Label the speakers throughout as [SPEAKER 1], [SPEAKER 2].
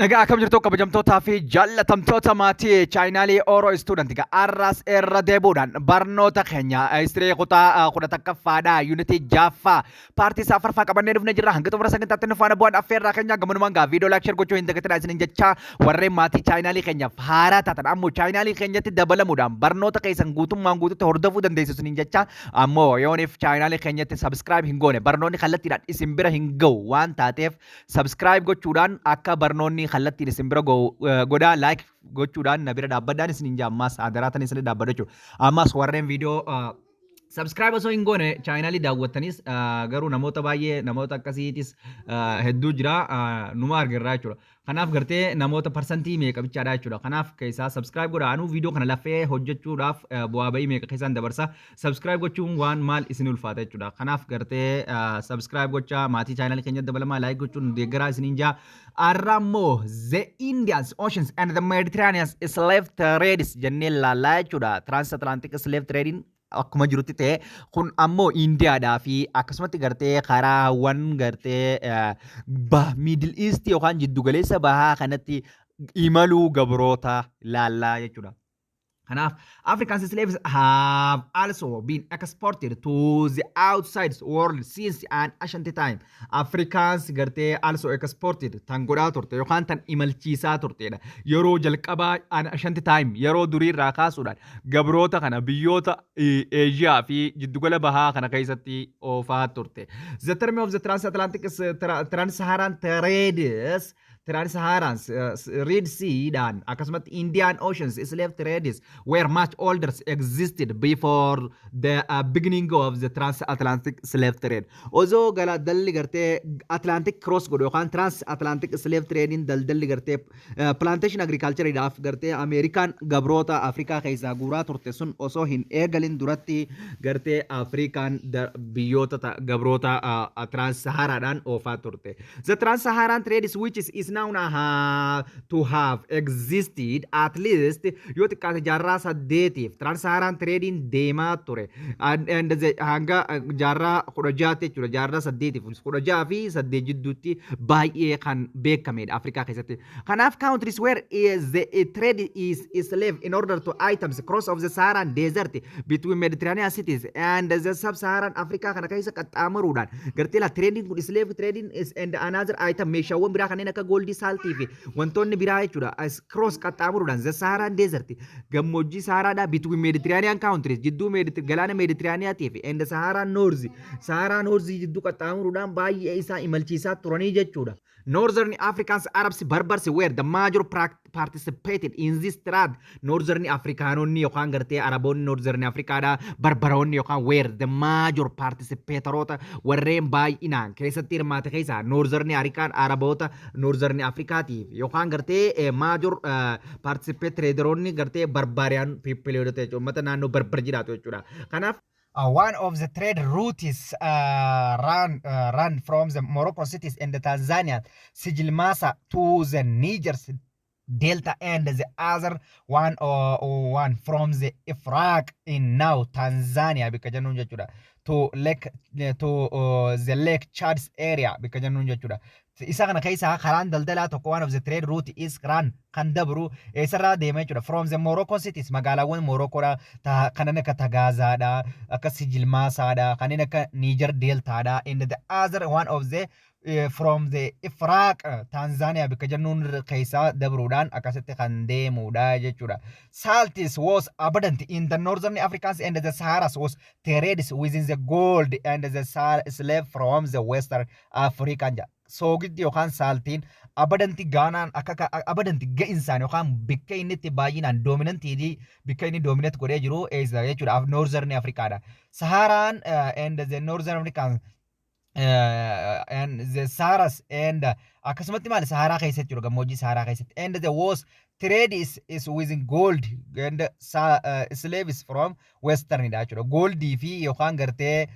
[SPEAKER 1] Egaa akkam jirtu, kabajamtootaa fi jaallatamtoota maatii chaanaalii Oro Student? Egaa arras irra deebuudhaan barnoota keenya history kutaa 11ffaadha, unitii jaaffaa, partii isaa afuraffaa qabannee dhufnee jirra. Hanga xumura sagantaatti nu faana bu'aan affeerraa keenya. Gamanumaan gaa viidiyoo like, share gochuu hin dagatinaa isiniin jechaa, warreen maatii chaanaalii keenyaaf haaraa taatan ammoo chaanaalii keenyatti dabalamuudhaan barnoota keessan guutummaan guututti hordofuu dandeessu isiniin jechaa, ammoo yooniif chaanaalii keenyatti subscribe hin goone barnoonni kallattiidhaan isin bira hin ga'u waan taateef, subscribe gochuudhaan akka barnoonni kallattiin isin bira ga'u godhaa. Like gochuudhaan na bira dhaabbadhaan isiniin jaa. Ammas adaraatan isin dhaabbadha jechuudha. Ammas warreen viidiyoo subscribe osoo hin goone chaanaalii daawwattanis garuu namoota baay'ee, namoota akkasiitis hedduu jira, numa argirraa jechuudha. Kanaaf gartee namoota parsantii meeqa bichaadha jechuudha. Kanaaf keessaa subscribe godha. Anuu viidiyoo kana lafee hojjechuudhaaf bu'aa bahii meeqa keessaan dabarsa. Subscribe gochuun waan maal isin ulfaata jechuudha. Kanaaf gartee subscribe gochaa maatii chaanaalii keenyatti dabalamaa, like gochuun deeggaraa isiniin jaa. Har'a immoo the Indian Oceans and the Mediterranean slave trades jennee laallaa jechuudha. Transatlantic slave trading akkuma jirutti ta'e, kun ammoo Indiyaadhaa fi akkasumatti gartee karaawwan gartee Middle East yookaan jiddugaleessa bahaa kanatti imaluu gabroota laallaa jechuudha. Kanaaf African slaves have also been exported to the outside world since an ancient time. Africans gartee also exported tan godhaa turte yookaan tan imalchiisaa turtedha. Yeroo jalqabaa, an ancient time, yeroo durii irraa kaasuudhaan gabroota kana biyyoota Eeshiyaa fi jiddugala bahaa kana keessatti oofaa turte. The term of the transatlantic trans-Saharan trades, Trans-Saharan, Red Sea dhaan akkasumatti Indian Oceans slave trades were much older, existed before the beginning of the transatlantic slave trade. Osoo gala dalli gartee Atlantic cross godhu yookaan transatlantic slave trading, daldalli gartee plantation agriculture dhaaf gartee Ameerikaan gabroota Afrikaa keessaa guuraa turte sun osoo hin eegalin duratti gartee Afrikaan biyyoota gabroota trans-Saharaadhaan oofaa turte. The trans-Saharan trade which is now to have existed at least, yoo xiqqaate, jaarraa 8tiif trans-Saharan trading deemaa ture. And hanga jaarraa 16tti jechuudha. Jaarraa 8tiif, 16 fi 8 jidduutti baay'ee kan beekamedha Afrikaa keessatti. Kanaaf countries where is the trade is slave in order to items cross of the Saharan desert between Mediterranean cities and the sub-Saharan Africa kana keessa qaxxaamuruudhaan gartee la trading kun slave trading is and another item, meeshaawwan biraa kanneen akka goldii, saltii fi wantoonni biraa jechuudha, as cross qaxxaamuruudhaan the Saharan desert, gammoojjii Saharaadhaa, between Mediterranean countries, jidduu galaana Mediterraneatii fi and Saharan North, Saharaa North jidduu qaxxaamuruudhaan baay'ee isaa imalchiisaa turanii jechuudha. Northern Africans, Arabs, Berbers were the major participated in this trade. Northern Afrikaanonni yookaan gartee Araboonni Northern Afrikaadha, Barbaroonni yookaan were the major participatoroota, warreen baay'inaan keessatti hirmaate keessaa Northern Afrikaan Araboota Northern Afrikaatiif yookaan gartee major participate traderoonni gartee Barbarian people jechuudha. Uummata naannoo Barbar jiraatu jechuudha. Kanaaf one of the trade routes run from the Moroccan cities and the Tanzania, Sijilmasa, to the Niger Delta and the other one from the Ifraq in now Tanzania bikka jennuun jechuudha. To the Lake Chad area bikka jennuun jechuudha. Isa kana keessa karaan daldalaa tokko, one of the trade route is run, kan dabru eessarraa deema jechuudha. From the Morocco cities, magaalaawwan Moroccoodha, kanneen akka Tagaazaadha, akka Sijilmaasaadha, kanneen akka Niger Deltaadha, and the other one of the from the Ifraaq Tanzania bikka jennuun keessaa dabruudhaan akkasitti kan deemudha jechuudha. Salt was abundant in the northern Africans and the Sahara was traded within the gold and the slave from the Western African. Soogiddi yookaan saltiin abundant gaanaan akka abundant ga'insaan yookaan bikka inni itti baay'inaan dominantii, bikka inni dominate godhee jiru eessa jechuudha? Northern Afrikaadha. Saharaan and the Northern African and the Saharas and akkasumatti maali, Saharaa keessatti jiru, gammoojjii Saharaa keessatti and the was Trade is within gold and slaves from western dha jechuudha. Goldii fi yookaan gartee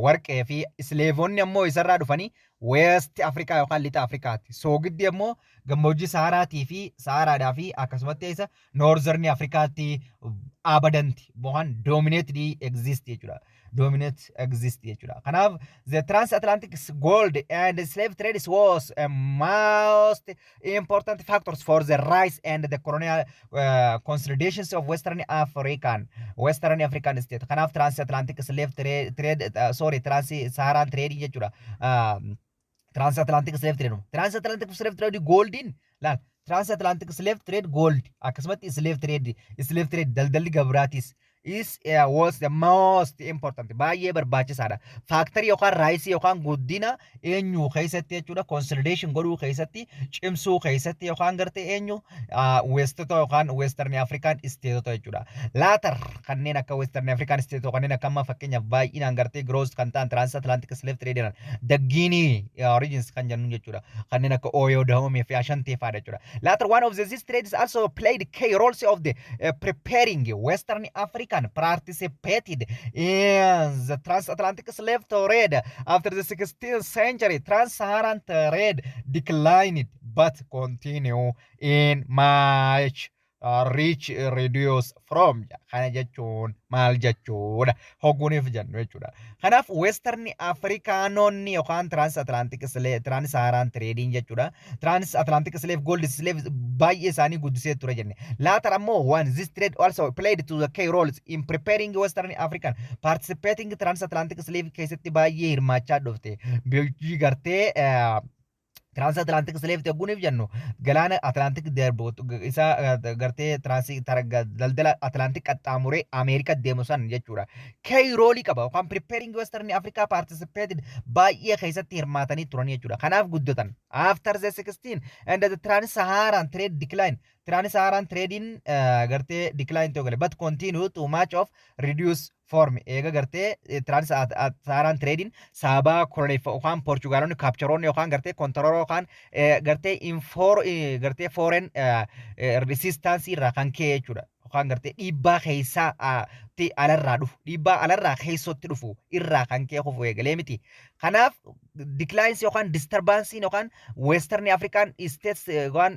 [SPEAKER 1] warqee fi slaveonni ammoo isarraa dhufanii West Afrikaa yookaan Lixa Afrikaatti. Soogiddi ammoo gammoojjii Saharaatii fi Saharaadhaa fi akkasumatti isa Northern Afrikaatti abundant yookaan dominately exist jechuudha. Dominate exist jechuudha. Kanaaf the transatlantic gold and slave trade was a most important factors for the rise and the colonial consolidations of Western African state. Kanaaf transatlantic slave trade, sorry, trans-Saharan trade jechuudha. Transatlantic slave trade. Transatlantic slave trade goldiin laal, transatlantic slave trade gold akkasumatti slave trade daldalli gabraatis is was the most important, baay'ee barbaachisaadha. Factorii yookaan riseii yookaan guddina eenyu keessatti jechuudha, consolidation godhuu keessatti, cimsuu keessatti yookaan gartee eenyu westota yookaan Western African stateota jechuudha. Later kanneen akka Western African stateota kanneen akka amma fakkeenyaaf baay'inaan gartee growth kan ta'an transatlantic slave trade the Guinea origins kan jennu jechuudha. Kanneen akka Oyo, Dahomey fi Ashanti fa'aadha jechuudha. Later one of these trades also played key roles of the preparing Western African participated in the transatlantic slave trade. After the 16th century, trans-Saharan trade declined but continue in much rich reduce from. Kana jechuun maal jechuudha hogguuniif jennu jechuudha. Kanaaf Western Afrikaanonni yookaan transatlantic slave, trans-Saharan trading jechuudha. Transatlantic slave gold slave baay'ee isaanii guddisee ture jenne. Later ammoo one this trade also played to the key roles in preparing Western African participating transatlantic slave keessatti baay'ee hirmaachaa dhufte. Biyyi gartee transatlantic slave ta'uuniif jennu galaana Atlantic darbu isa gartee trans daldala Atlantic qaxxaamuree Ameerika deemu san jechuudha. Key roleii qaba yookaan preparing Western Africa participated baay'ee keessatti hirmaatanii turan jechuudha. Kanaaf guddatan. After the 16 and the trans-Saharan trade decline, trans-Saharan trading gartee decline ta'uu gale but continue to much of reduce form. Eega gartee trans-Saharan trading sababa koloneeffa yookaan Portugaalonni captureoonni yookaan gartee control yookaan gartee infor gartee foreign resistance irraa kan ka'e jechuudha. Yookaan gartee dhiibbaa keessaa alarraa dhufu, dhiibbaa alarraa keessotti dhufu irraa kan ka'e kufu eegalee miti. Kanaaf declines yookaan disturbanceiin yookaan Western African states yookaan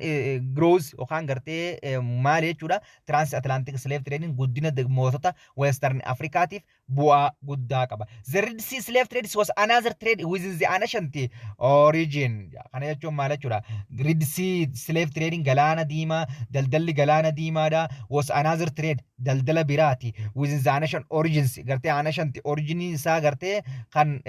[SPEAKER 1] growth yookaan gartee maal jechuudha, trans-Atlantic slave trading guddina mootota Western Africaatiif bu'aa guddaa qaba. The Red Sea slave trade was another trade within the ancient origin. Kana jechuun maal jechuudha? Red Sea slave trading, galaana diimaa, daldalli galaana diimaadha, was another trade, daldala biraati, within the ancient origins, gartee ancient origin isaa gartee kan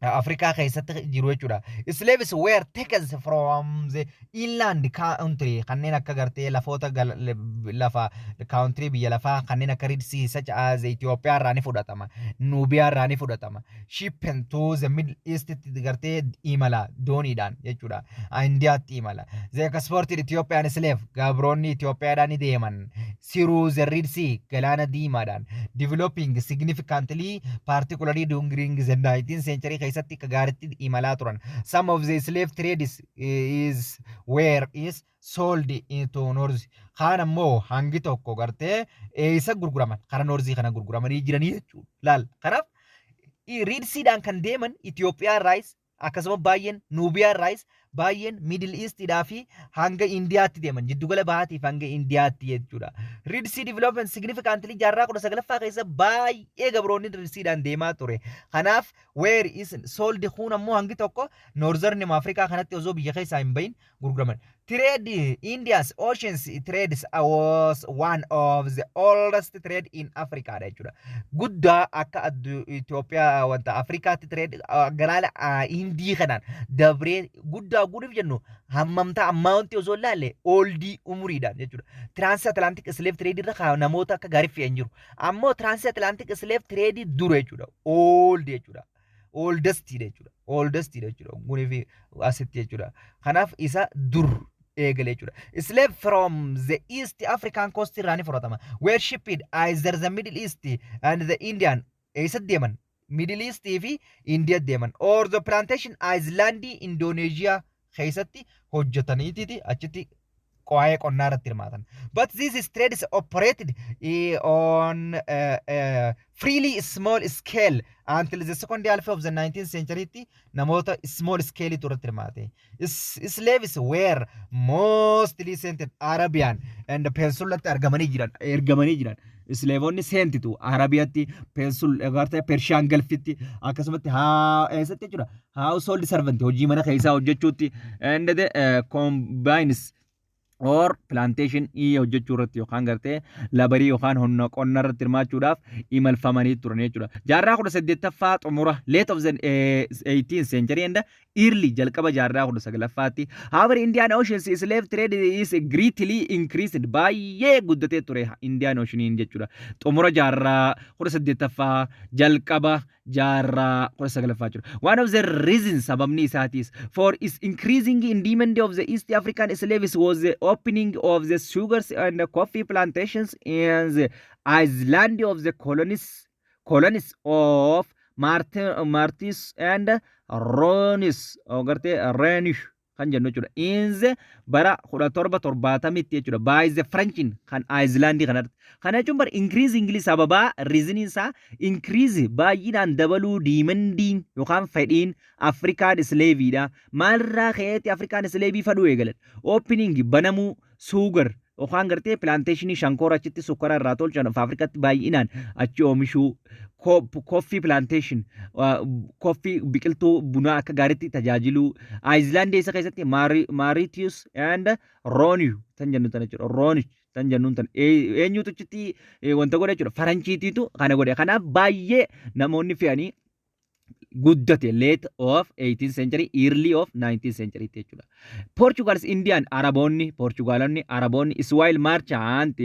[SPEAKER 1] Afrikaa keessatti jiru jechuudha. Slaves were taken from the inland country kanneen akka gartee lafoota lafa country biyya lafaa kanneen akka Red Sea such as Itoophiyaa irraa ni fudhatama. Nuubiyaa irraa ni fudhatama. Shipping to the Middle East gartee imala dooniidhaan jechuudha. Indiyaatti imala. The exported Ethiopian slave, gabroonni Itoophiyaadhaan ni deeman. Through the Red Sea, galaana diimaadhaan, developing significantly, particularly during the 19th century keessatti akka gaariitti imalaa turan. Some of the slave trades is where is sold into north. Kaan ammoo hangi tokko gartee eessa gurguraman? Kara northii kana gurguramanii jiranii jechuudha. Laal, kanaaf Red Seadhaan kan deeman Itoophiyaa irraayis akkasuma baay'een Nuubiyaa irraayis baay'een Middle Eastidhaa fi hanga Indiyaatti deeman, jiddugala bahaatiif hanga Indiyaatti jechuudha. Red Sea Development significantly jaarraa 19ffaa keessa baay'ee gabroonni Red Seadhaan deemaa ture. Kanaaf where is sold kun ammoo hangi tokko Northern Afrikaa kanatti osoo biyya keessaa hin bahin gurguraman. Trade India's Oceans trades was one of the oldest trade in Africa dha jechuudha. Guddaa akka Itoophiyaa wanta Afrikaatti trade galaana Indii kanaan dabree guddaa guutuuf jennu hammamtaa ammaanti osoo ilaalle oldii umuriidhaan jechuudha. Trans-Atlantic slave trade irra namoota akka gaarii fe'an jiru. Ammoo Trans-Atlantic slave trade dura jechuudha. Old jechuudha. Oldest jechuudha. Oldest jechuudha. Kunii fi asitti jechuudha. Kanaaf isa dur eegale jechuudha. Slave from the East African coast irraa ni fudhatama. Were shipped either the Middle East and the Indian eessa deeman? Middle East fi India deeman. Or the plantation island Indonesia keessatti hojjetaniititi achitti Waa'ee qonnaa irratti hirmaatan. But these trades operated on freely small scale until the second half of the 19th century tti namoota small scale irratti hirmaate. Slaves were mostly sent in Arabian and Peninsulaatti argamanii jiran, ergamanii jiran. Slaveonni sent to Arabiyaatti, Peninsula gartee Persian Gulfitti, akkasumatti haa eessatti jechuudha. Household servant, hojii mana keessaa hojjechuutti, and the combines or plantation hojjechuu irratti yookaan gartee laborii yookaan humna qonna irratti hirmaachuudhaaf imalfamanii turan jechuudha. Jaarraa 18ffaa xumura, late of the 18th century and early jalqaba jaarraa 19ffaatti. However, Indian Ocean slave trade is greatly increased, baay'ee guddatee ture Indian Oceaniin jechuudha. Xumura jaarraa 18ffaa, jalqaba jaarraa 19ffaa jechuudha. One of the reasons, sababni isaatiis, for is increasing in demand of the East African slaves was the opening of the sugars and coffee plantations in the island of the colonies of Mauritius and Ronis gartee Renish kan jennu jechuudha. In the bara 1770tti jechuudha. By the French kan islandii kanarratti. Kana jechuun bara increasingly sababaa reasoniin isaa increase baay'inaan dabaluu demandiin yookaan fedhiin Afrikaan slaveiidha. Maalirraa ka'eetti Afrikaan slaveii fadhuu eegalan? Opening, banamuu, sugar yookaan gartee plantationii shankoora achitti sukkara irraa tolchan Afrikaatti baay'inaan achi oomishuu, coffee plantation, coffee biqiltuu bunaa akka gaariitti tajaajiluu islandii isa keessatti Mauritius and Rooniyu tan jennu tana jechuudha. Roonish tan jennuun tan eenyutu achitti wanta godhe jechuudha? Faranchiitiitu kana godhe. Kanaaf baay'ee namoonni fe'anii guddate late of 18th century, early of 19th century jechuudha. Portugal's Indian Araboonni, Portugaalonni, Araboonni Swahili merchant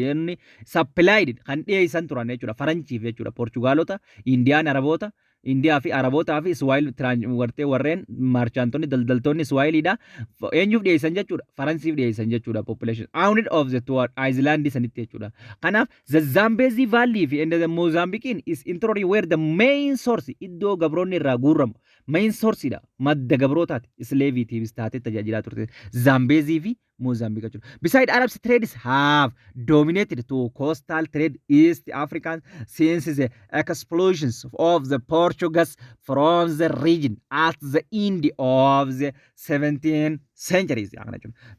[SPEAKER 1] supplied kan dhiyeessan turan jechuudha Faranchiif jechuudha. Portugaalota, Indian Araboota, Indiyaa fi Arabootaa fi Swahili wartee warreen merchantonni, daldaltoonni Swahiliidha. Eenyuuf dhiyeessan jechuudha? Faransiif dhiyeessan jechuudha. Population owned of the two island sanitti jechuudha. Kanaaf the Zambezi Valley fi and the Mozambique is interior where the main source, iddoo gabroonni irraa guurramu, main source dha, madda gabrootaati, slaveiitiifis taatee tajaajilaa turte Zambezii fi Mozambique jechuudha. Beside Arabs trades have dominated to coastal trade East African since the expulsions of the Portuguese from the region at the end of the 17th centuries.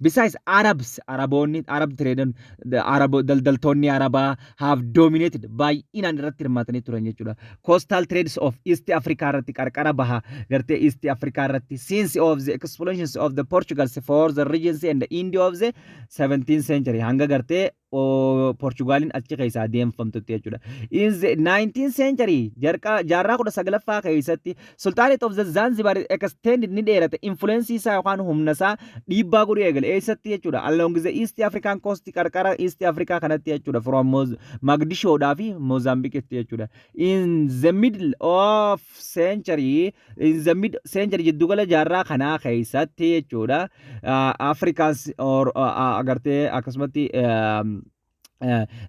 [SPEAKER 1] Besides Arabs, Araboonni, Arab trade, the Arab daldaltoonni Arabaa have dominated, baay'inaan irratti hirmaatanii turan jechuudha. Coastal trades of East Africa irratti, qarqara baha gartee East Africa irratti, since of the expulsions of the Portugals for the regions and the end of the 17th century, hanga gartee Portugaaliin achi keessaa deemfamtutti jechuudha. In the 19th century, jaarraa 19ffaa keessatti, Sultanate of the Zanzibar extended, ni dheerate, influence isaa yookaan humna isaa dhiibbaa godhuu eegale. Eessatti jechuudha? Along the East African coast, qarqara East Africa kanatti jechuudha. From Mogadishoodhaa fi Mozambiquetti jechuudha. In the middle of century, in the mid century, jiddugala jaarraa kanaa keessatti jechuudha. Africans or agartee akkasumatti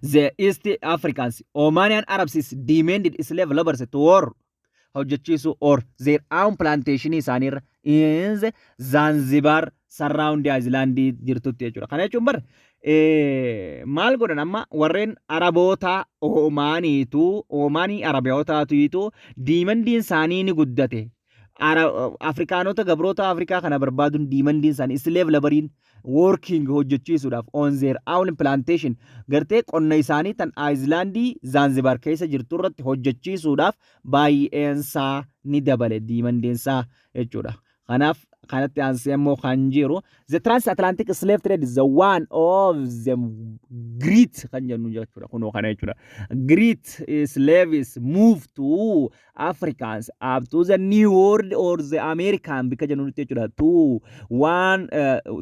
[SPEAKER 1] the East Africans, Omanian Arabs is demanded slave laborers to war hojjechiisu or their own plantation isaaniirra in the Zanzibar surround island jirtutti jechuudha. Kana jechuun bar maal godhan amma? Warreen Araboota Omaaniitu, Omaanii Arabiyootaatu demandiin isaanii ni guddate. Afrikaanota, gabroota Afrikaa kana barbaaduun demandiin isaanii slave laboriin working hojjechiisuudhaaf on their own plantation, gartee qonna isaanii tan islandii Zanzibar keessa jirtu irratti hojjechiisuudhaaf baay'eensaa ni dabale demandiinsaa jechuudha. Kanaaf kanatti aansee immoo kan jiru the transatlantic slave trade is the one of the great kan jennu jechuudha. Kunoo kana jechuudha. Great slaves move to Africans up to the New World or the American bikka jennutti jechuudha. To one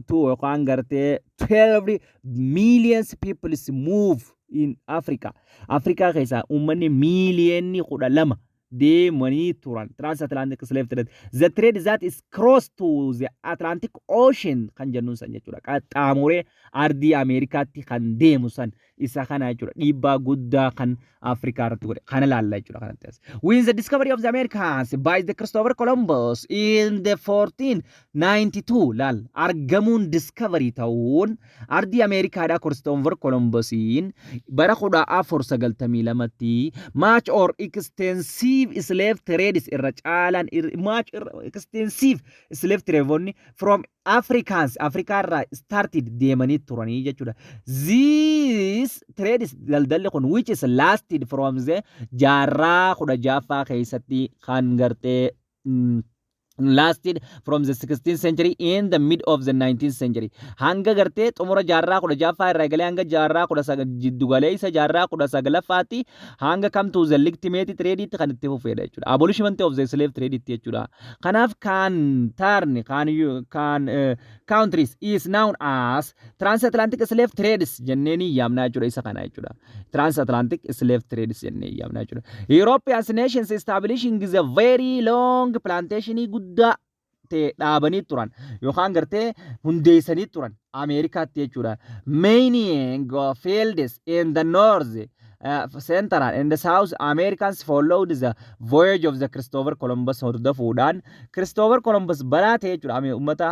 [SPEAKER 1] to yookaan gartee 12 millions people move in Africa. Afrikaa keessaa uummanni miiliyoonni 12 deemanii turan transatlantic slave trade, the trade that is cross to the Atlantic Ocean kan jennuun san jechuudha. Qaxxaamuree ardii Ameerikaatti kan deemu san. Isa kana jechuudha. Dhiibbaa guddaa kan Afrikaa irratti godhe kana laalla jechuudha kanatti as. With the discovery of the Americans by the Christopher Columbus in the 1492, laal, argamuun, discovery ta'uun ardii Ameerikaadhaa Christopher Columbus'iin bara 1492tti, much or extensive slave trades, irra caalaan, much extensive slave trade from Africans, Afrikaa irraa started deemanii turanii jechuudha. This trades, daldalli kun, which is lasted from the jaarraa 16ffaa keessatti kan gartee lasted from the 16th century in the mid of the 19th century, hanga gartee xumura jaarraa 16ffaa irraa eegalee hanga jaarraa 19, jiddu galeessa jaarraa 19ffaatti, hanga come to the legitimate trade kan itti fufedha jechuudha. Abolishment of the slave trade jechuudha. Kanaaf kan turn kan countries is known as transatlantic slave trades jennee ni yaamna jechuudha isa kana jechuudha. Transatlantic slave trades jennee yaamna jechuudha. European nations establishing the very long plantation guddaa ta'e dhaabanii turan yookaan gartee hundeessanii turan Ameerikaatti jechuudha. Mining fields in the north, Central and the South Americans followed the voyage of the Christopher Columbus hordofuudhaan Christopher Columbus balaa ta'e jechuudha uummata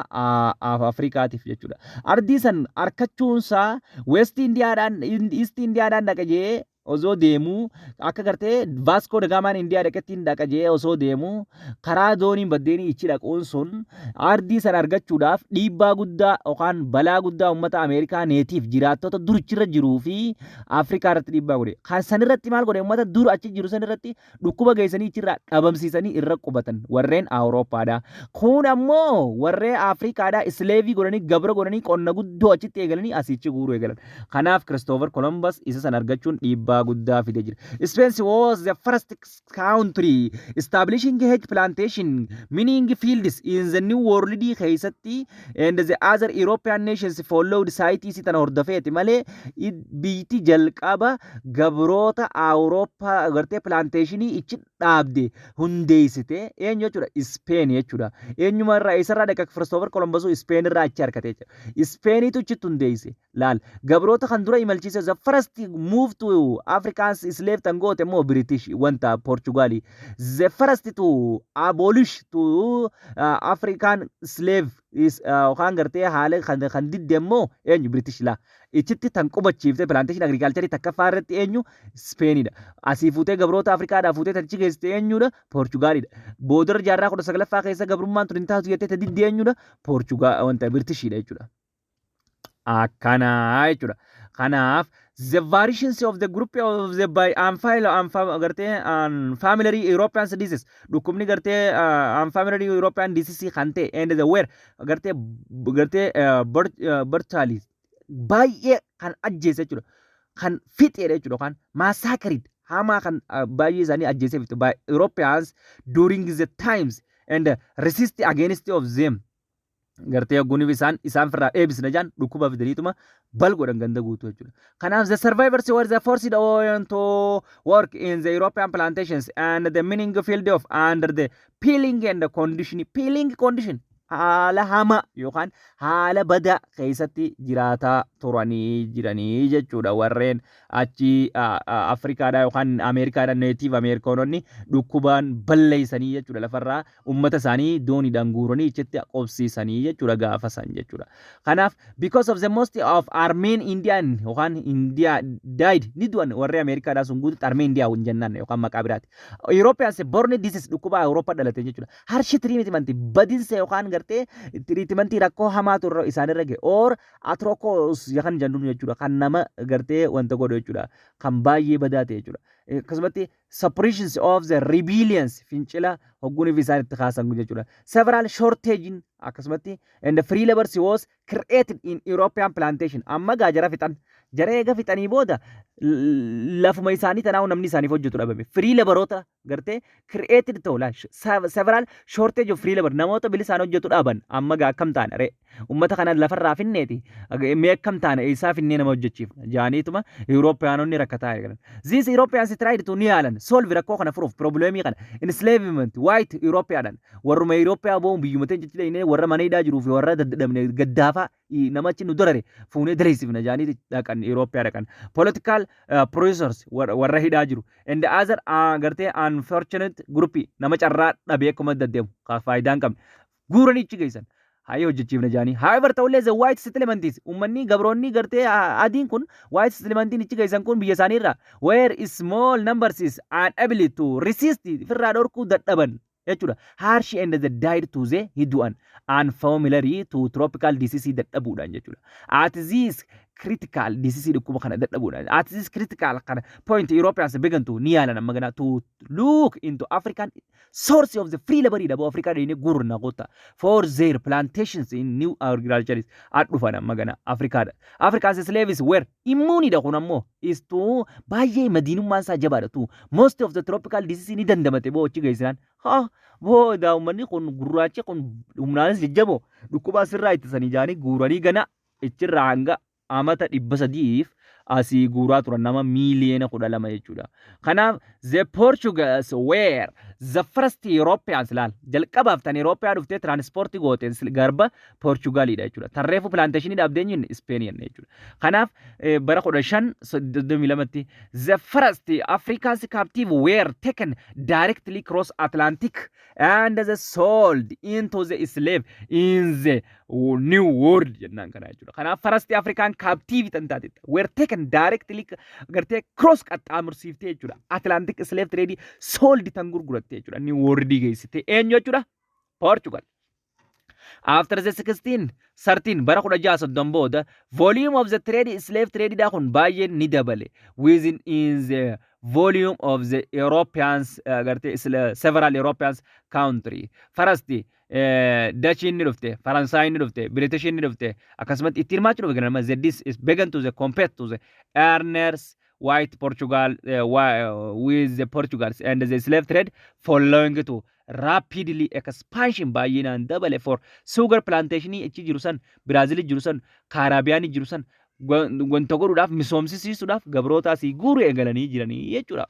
[SPEAKER 1] Afrikaatiif jechuudha. Ardii san arkachuunsaa West Indiyaadhaan, East Indiyaadhaan dhaqa jee osoo deemuu, akka gartee Vasco da Gamaan Indiyaa dhaqettiin dhaqa jee osoo deemuu, karaa dooniin baddeenii ichi dhaquun sun ardii sana argachuudhaaf dhiibbaa guddaa yookaan balaa guddaa uummata Ameerikaa native jiraattota dur achirra jiruu fi Afrikaa irratti dhiibbaa godhe. Kan sanirratti maal godhe? Uummata dur achi jiru sanirratti dhukkuba geessanii achirraa dhabamsiisanii irra qubatan warreen Awurooppaadha. Kun ammoo warreen Afrikaadha slave godhanii, gabra godhanii, qonna guddoo achitti eegalanii asichi guuruu eegalan. Kanaaf Christopher Columbus isa san argachuun dhiibbaa guddaa fidee jira. Spain was the first country establishing huge plantation mining fields in the New World keessatti, and the other European nations followed suit tana hordofeeti malee, biyyatti jalqaba gabroota Awurooppaa gartee plantationii ichi dhaabde, hundeessite eenyu jechuudha? Spain jechuudha. Eenyuma irraa, eessarraa dhaqa Christopher Columbus? Spain irraa achi argate jechuudha. Spainitu achitti hundeesse. Laal, gabroota kan dura imalchiise, the first move to Africans slave tan goote immoo British wanta Portugali. The first to abolish to African slave is yookaan gartee haala kan didde immoo eenyu? British la. Ichitti tan qubachiifte plantation agriculture takkaffaa irratti eenyu? Speenidha. Asii fuutee gabroota Afrikaadhaa fuutee tachi geessite eenyudha? Poorchugaalidha. Boodarra jaarraa 19ffaa keessa gabrummaan tun hin taatu jettee ta didde eenyudha? Poorchugaal wanta Britishiidha jechuudha. Akkanaa jechuudha. Kanaaf the variations of the group of the by unfile gartee unfamiliar European disease, dhukkubni gartee unfamiliar European disease kan ta'e, and the were gartee brutality, baay'ee kan ajjeese jechuudha. Kan fixeedha jechuudha, yookaan massacred hamaa kan baay'ee isaanii ajjeesee fixe by Europeans during the times and resist against of them, gartee hogguniif isaan firraa dheebisna jaan dhukkuba fidaniituma bal godhan ganda guutuu jechuudha. Kanaaf the survivors were the forced on to work in the European plantations and the mining field of under the appalling and the condition, appalling condition, haala hamaa yookaan haala badaa keessatti jiraataa turanii jiranii jechuudha. Warreen achi Afrikaadhaa yookaan Ameerikaadhaa, Native Ameerikaanonni, dhukkubaan balleessanii jechuudha, lafarraa ummata isaanii dooniidhaan guuranii ichitti qobsiisanii jechuudha gaafa san jechuudha. Kanaaf because of the most of Armenian Indian yookaan India died, ni du'an warri Ameerikaadhaa sun guututti Armenian India hin jennaan yookaan maqaa biraati. Europeans born disease, dhukkuba Awurooppaa dhalate jechuudha. Harsh treatment, badinsa yookaan gartee treatmentii rakkoo hamaatu isaanirra gahe, or atrocious kan jennuun jechuudha, kan nama gartee wanta godhu jechuudha, kan baay'ee badaa ta'e jechuudha. Akkasumatti suppressions of the rebellions, fincila hogguuniif isaan itti kaasan jechuudha. Several shortage akkasumatti and the free labors was created in European plantation. Amma gaa jara fixan, jara eega fixanii booda lafuma isaanii tanaa'u namni isaaniif hojjetu dhabame. Free laboroota gartee created ta'u la several shortage of free labor, namoota bilisaan hojjetu dhaban. Amma gaa akkam taana ree? Ummata kana lafarraa finneeti mee akkam taana? Isaa finnee nama hojjechiifna jaaniituma Euroopiyaanonni rakkataa eegalan. These Europeans tried to, ni yaalan, solve, rakkoo kana furuuf, problemii kana, enslavement white European, warruma European bo'uun biyyuma teenya jechuudha, warra mana hidhaa jiruu fi warra daddadhabne gaddaafaa
[SPEAKER 2] Namachi nu dorare fuunee daleessifna jaanii dhaqan, Eurooppiyaa dhaqan. Political prisoners, warra hidhaa jiru, and the other gartee unfortunate group, nama carraa dhabee akkuma deddeemu faayidaa hin qabne guuranii ichi geessan. Hayyee, hojjechiifna jaanii. However, ta'ullee, the white settlements, uummanni gabroonni gartee adiin kun, white settlementiin ichi geessan kun biyya isaanii irraa, where small numbers is unable to resist, firraa dhorkuu dadhaban jechuudha. Harsh and the died to the hidu'an unfamiliar to tropical disease dadhabuudhaan jechuudha. At this critical disease, dhukkuba kana dadhabuudhaan. At this critical kana point, Europeans began to, ni yaalan amma gana, to look into African source of the free labor dha. Afrikaa dheenee gurna qota for their plantations in new agriculture at dhufan amma gana Afrikaadha. African slaves were immune dha. Kun ammoo is to baay'ee madiinummaan isaa jabaadha to most of the tropical disease ni dandamate. Boo, achi geessinaan ha booda uummanni kun gurraachi kun humnaanis jajjaboo dhukkuba asirraa ittisanii jaanii guuranii gana ichirraa hanga amata 300f asii guuraa turan, nama miiliyoona 12 jechuudha. Kanaaf the Portuguese were the first Europeans laal jalqabaaf tan Europeyaa dhuftee transportii goote garba Portugalidha jechuudha. Tarreefu plantationii dhaabdee eenyuun? Ispeeniyan jechuudha. Kanaaf bara 1532tti the first Africans captive were taken directly cross Atlantic and the sold into the slave in the New World jennaan kana jechuudha. Kanaaf first African captive tan taate were taken directly gartee cross qaxxaamursiiftee jechuudha. Atlantic slave trade sold tan gurguratte jechuudha. New World geessite eenyu jechuudha? Portugal. After the 1613, bara 1630 booda, volume of the trade, slave trade dha kun baay'ee ni dabale within in the volume of the Europeans, gartee several Europeans country. First Dutch ni dhufte, Faransaay ni dhufte, British ni dhufte, akkasumatti itti hirmaachuu dhufe. Ganama the this is began to the compete to the earners white Portugal with the Portugals and the slave trade following to rapidly expansion baay'inaan dabale for sugar plantation achi jiru san, Biraazil jiru san, Kaarabiyaanii jiru san wanta godhuudhaaf, misoomsisiisuudhaaf gabroota asii guuruu eegalanii jiranii jechuudha.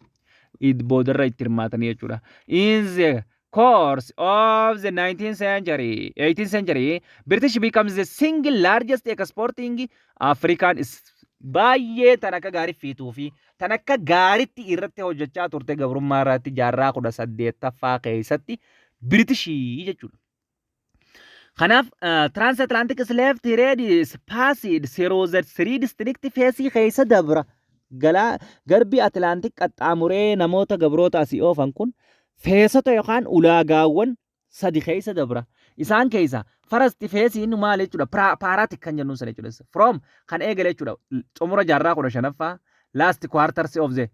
[SPEAKER 2] Boodarra itti hirmaatanii jechuudha. In the course of the 19th century, 18th century, British becomes the single largest exporting African baay'ee tan akka gaarii fiituu fi tan akka gaariitti irratti hojjechaa turte gabrummaa irratti jaarraa 18ffaa keessatti Britishii jechuudha. Kanaaf transatlantic slave trade is passed through the three distinct phase keessa dabra. Galaa garbi Atlantic qaxxaamuree namoota gabroota asii oofan kun phaseota yookaan ulaagaawwan sadi keessa dabra. Isaan keessa first phaseiin maal jechuudha? Piratic kan jennuun sana jechuudha. From kan eegale jechuudha. Xumura jaarraa 15ffaa, last quarters of the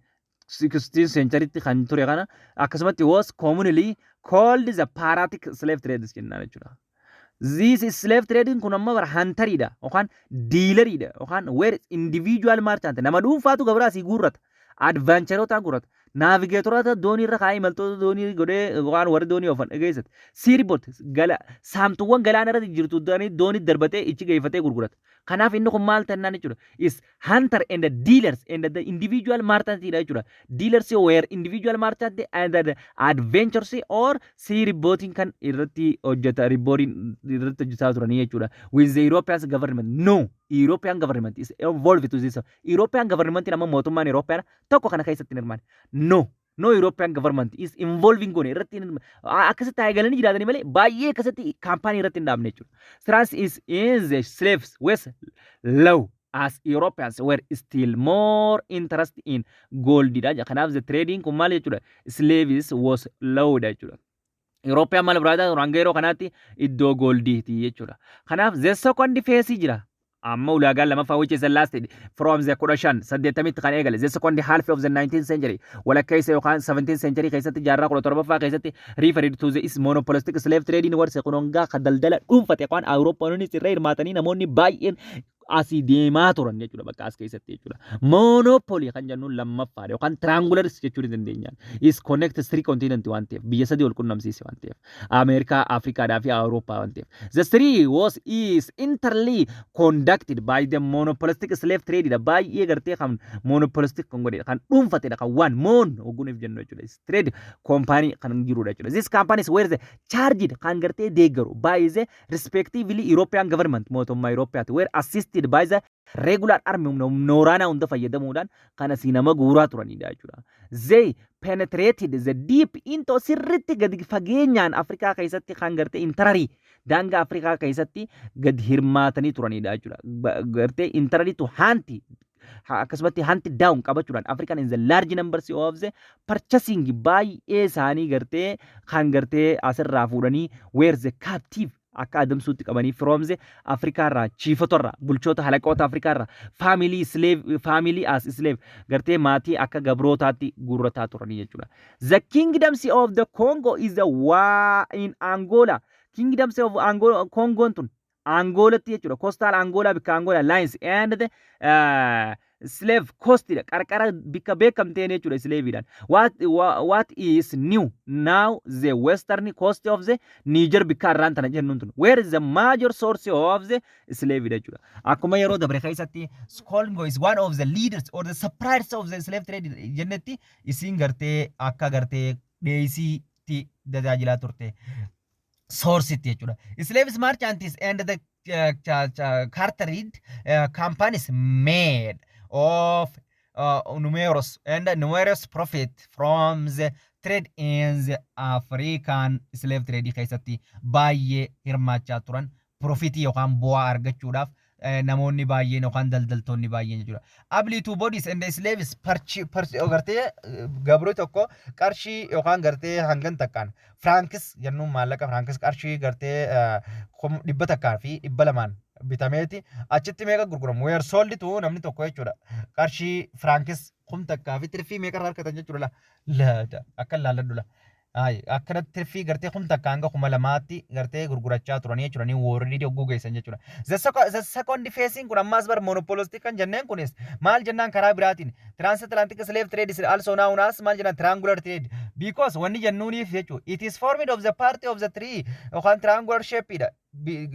[SPEAKER 2] 16th century kan ture kana, akkasumatti was commonly called the piratic slave trade jennaan jechuudha. This is slave trading kun amma bara hunteriidha yookaan dealeriidha yookaan where individual merchant, nama dhuunfaatu gabra asii guurrata. Adventureoota guurrata. Navigatoroota doonii irra kaa'ee imaltoota doonii godhee yookaan warri doonii oofan geessate. Seaboat gala saamtuuwwan galaana irra jirtu doonii darbatee ichi geeffatee gurgurata. Kanaaf inni kun maal tannaan jechuudha? Is hunter and the dealers and the individual merchant dha jechuudha. Dealers were individual merchant and the adventures or sea ribbootiin kan irratti hojjeta, ribbooriin irratti hojjetaa turanii jechuudha. With the European government, no European government is involved to this. European government amma mootummaan European tokko kana keessatti hin hirmaanne. No. No European government is involving goone irratti akkasitti haa eegalanii jiraatanii malee baay'ee akkasitti kaampaanii irratti hin dhaabne jechuudha. Trans is in the slaves was low as Europeans were still more interested in gold dha. Kanaaf the trading kun maal jechuudha? Slaves was low dha jechuudha. European maal biraata hanga yeroo kanaatti iddoo goldiiti jechuudha. Kanaaf the second phase jira. Amma ulaagaan lamaffaa, which is the last from the 1580tti kan eegale, the second half of the 19th century, walakkeessa yookaan 17th century keessatti, jaarraa 17ffaa keessatti, referred to the is monopolistic slave trading warse kun hongaa kan daldala dhuunfate yookaan Awurooppaanonnis irra hirmaatanii namoonni baay'een Asii deemaa turan jechuudha bakka as keessatti jechuudha. Monopoly kan jennuun lammaffaadha yookaan triangularis jechuu ni dandeenya. Is connect three continent waan ta'eef, biyya sadii wal qunnamsiise waan ta'eef, Ameerikaa, Afrikaadhaa fi Awurooppaa waan ta'eef. The three was is entirely conducted by the monopolistic slave trade dha. Baay'ee gartee kan monopolistic kan godhe, kan dhuunfatedha, kan waan moon ogguuniif jennu jechuudha. Trade company kan jirudha jechuudha. This companies were the charged kan gartee deeggaru by the respectively European government, mootummaa Europeaati, were assisted by the regular army, humna waraanaa hunda fayyadamuudhaan kan asii nama guuraa turanidha jechuudha. They penetrated the deep into, sirritti gadi fageenyaan Afrikaa keessatti kan gartee interior daangaa Afrikaa keessatti gadi hirmaatanii turanidha jechuudha. Gartee interior to hunt, akkasumatti hunt down qabachuudhaan African in the large numbers of the purchasing baay'ee isaanii gartee kan gartee asirraa fuudhanii were the captive akka adamsuutti qabanii from the Afrikaarraa, chiefotarraa, bulchoota halaqoota Afrikaarraa, family slave, family as slave, gartee maatii akka gabrootaatti guurrataa turanii jechuudha. The kingdoms of the Congo is the waa in Angola. Kingdoms of Angola, Congoon tun Angolatti jechuudha. Coastal Angola, bikka Angola lines and the slave coast dha. Qarqara bikka beekamteen jechuudha slaveidhaan. What is new now the western coast of the Niger, bikka arraan tana jennuun tun. Where is the major source of the slave jechuudha. Akkuma yeroo dabre keessatti Congo is one of the leaders or the suppliers of the slave trade jennetti, isiin gartee akka gartee dheesiitti tajaajilaa turte. Sourceitti jechuudha. Slaves merchants and the cartridge companies made of numerous and numerous profit from the trade in the African slave trade keessatti baay'ee hirmaachaa turan, profitii yookaan bu'aa argachuudhaaf namoonni baay'een yookaan daldaltoonni baay'een jechuudha. Ability to bodies and the slaves gartee gabri tokko qarshii yookaan gartee hangan takkaan, francs jennuun maallaqa francs, qarshii gartee 100 fi 200n bitameeti achitti meeqa gurguramu, were sold to namni tokko jechuudha, qarshii francs 1000 fi tirfii meeqa irraa argatan jechuudha. La akka laalladhu la. Ay, akkanatti tirfii gartee 1000 hanga 2000tti gartee gurgurachaa turanii jechuudha. Ni warri hogguu geessan jechuudha. The second phasing kun ammaas bar monopolistic kan jenneen kunis maal jennaan, karaa biraatiin transatlantic slave trade is also known as maal jennaan, triangular trade, because wanni jennuuniif jechuudha. It is formed of the party of the three yookaan triangular shape dha.